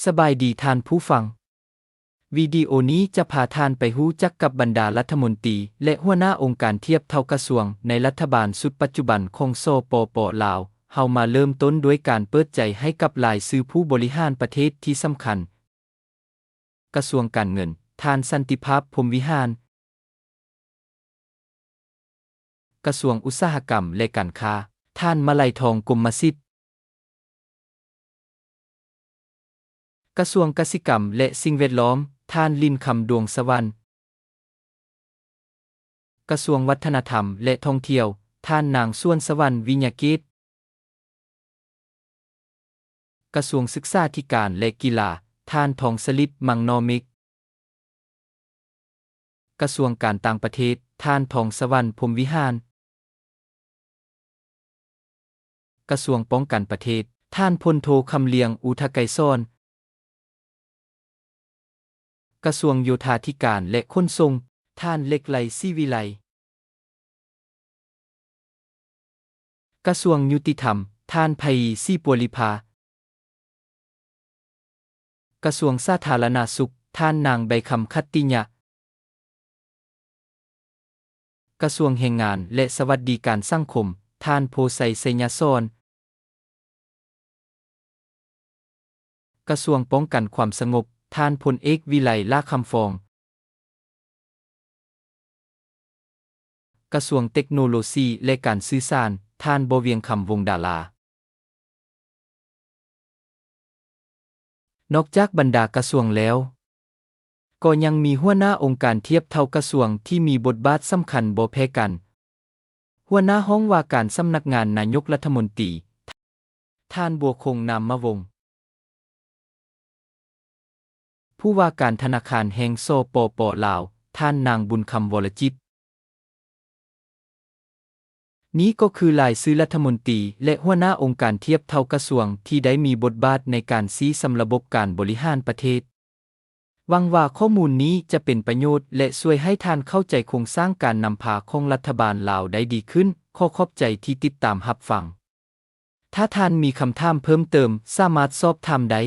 ສະບາຍດີທ່ານຜູ້ຟັງ. ວິດີໂອນີ້ຈະພາທ່ານໄປຮູ້ຈັກກັບບັນດາລັດຖະມົນຕີ ແລະ ຫົວໜ້າອົງການທຽບເທົ່າກະຊວງໃນລັດຖະບານຊຸດປັດຈຸບັນຂອງ ສປປ ລາວ. ເຮົາມາເລີ່ມຕົ້ນດ້ວຍການເປີດໃຈໃຫ້ກັບລາຍຊື່ຜູ້ບໍລິຫານປະເທດທີ່ສຳຄັນ. ກະຊວງການເງິນ, ທ່ານ ສັນຕິພາບ ພົມວິຫານ. ກະຊວງອຸດສາຫະກຳ ແລະ ການຄ້າ, ທ່ານ ມະໄລທອງ ກົມມະສິດ. ກະຊວງກະສິກຳ ແລະ ສິ່ງແວດລ້ອມ, ທ່ານ ລິນຄຳ ດວງສະຫວັນ. ກະຊວງວັດທະນະທຳ ແລະ ທ່ອງທ່ຽວ, ທ່ານ ນາງ ສວນສະຫວັນ ວິຍະເກດ. ກະຊວງສຶກສາທິການ ແລະ ກິລາ, ທ່ານ ທອງສະລິດ ມັງນໍເມັກ. ກະຊວງການຕ່າງປະເທດ, ທ່ານ ທອງສະຫວັນ ພົມວິຫານ. ກະຊວງປ້ອງກັນປະເທດ, ທ່ານ ພົນໂທ ຄຳລຽງ ອຸທະໄກສອນ. ກະຊວງໂຍທາທິການ ແລະ ຂົນສົ່ງ, ທ່ານ ເຫຼັກໄລ ສີວິໄລ. ກະຊວງຍຸຕິທຳ, ທ່ານ ໄພ ສີປົວລິພາ. ກະຊວງສາທາລະນະສຸກ, ທ່ານ ນາງ ໃບຄຳ ຂັດຕິຍະ. ກະຊວງແຮງງານ ແລະ ສະຫວັດດີການສັງຄົມ, ທ່ານ ໂພໄຊ ໄຊຍະສອນ. ກະຊວງປ້ອງກັນຄວາມສະຫງົບ, ທ່ານ ພົນເອກ ວິໄລ ຫຼ້າຄຳຟອງ. ກະຊວງເຕັກໂນໂລຊີ ແລະ ການສື່ສານ, ທ່ານ ບໍ່ວຽງຄຳ ວົງດາລາ. ນອກຈາກບັນດາກະຊວງແລ້ວ, ກໍຍັງມີຫົວໜ້າອົງການທຽບເທົ່າກະຊວງທີ່ມີບົດບາດສຳຄັນບໍ່ແພ້ກັນ. ຫົວໜ້າຫ້ອງວ່າການສຳນັກງານນາຍົກລັດຖະມົນຕີ, ທ່ານ ບົວຄົງ ນາມມະວົງ. ຜູ້ວ່າການທະນາຄານແຫ່ງ ສປປ ລາວ, ທ່ານ ນາງ ບຸນຄຳ ວໍລະຈິດ. ນີ້ກໍຄືລາຍຊື່ລັດຖະມົນຕີ ແລະ ຫົວໜ້າອົງການທຽບເທົ່າກະຊວງທີ່ໄດ້ມີບົດບາດໃນການຊີ້ນຳລະບົບການບໍລິຫານປະເທດ. ຫວັງວ່າຂໍ້ມູນນີ້ຈະເປັນປະໂຫຍດ ແລະ ຊ່ວຍໃຫ້ທ່ານເຂົ້າໃຈໂຄງສ້າງການນຳພາຂອງລັດຖະບານລາວໄດ້ດີຂຶ້ນ. ຂໍຂອບໃຈທີ່ຕິດຕາມຮັບຟັງ. ຖ້າທ່ານມີຄຳຖາມເພີ່ມເຕີມ, ສາມາດສອບຖາມໄດ້.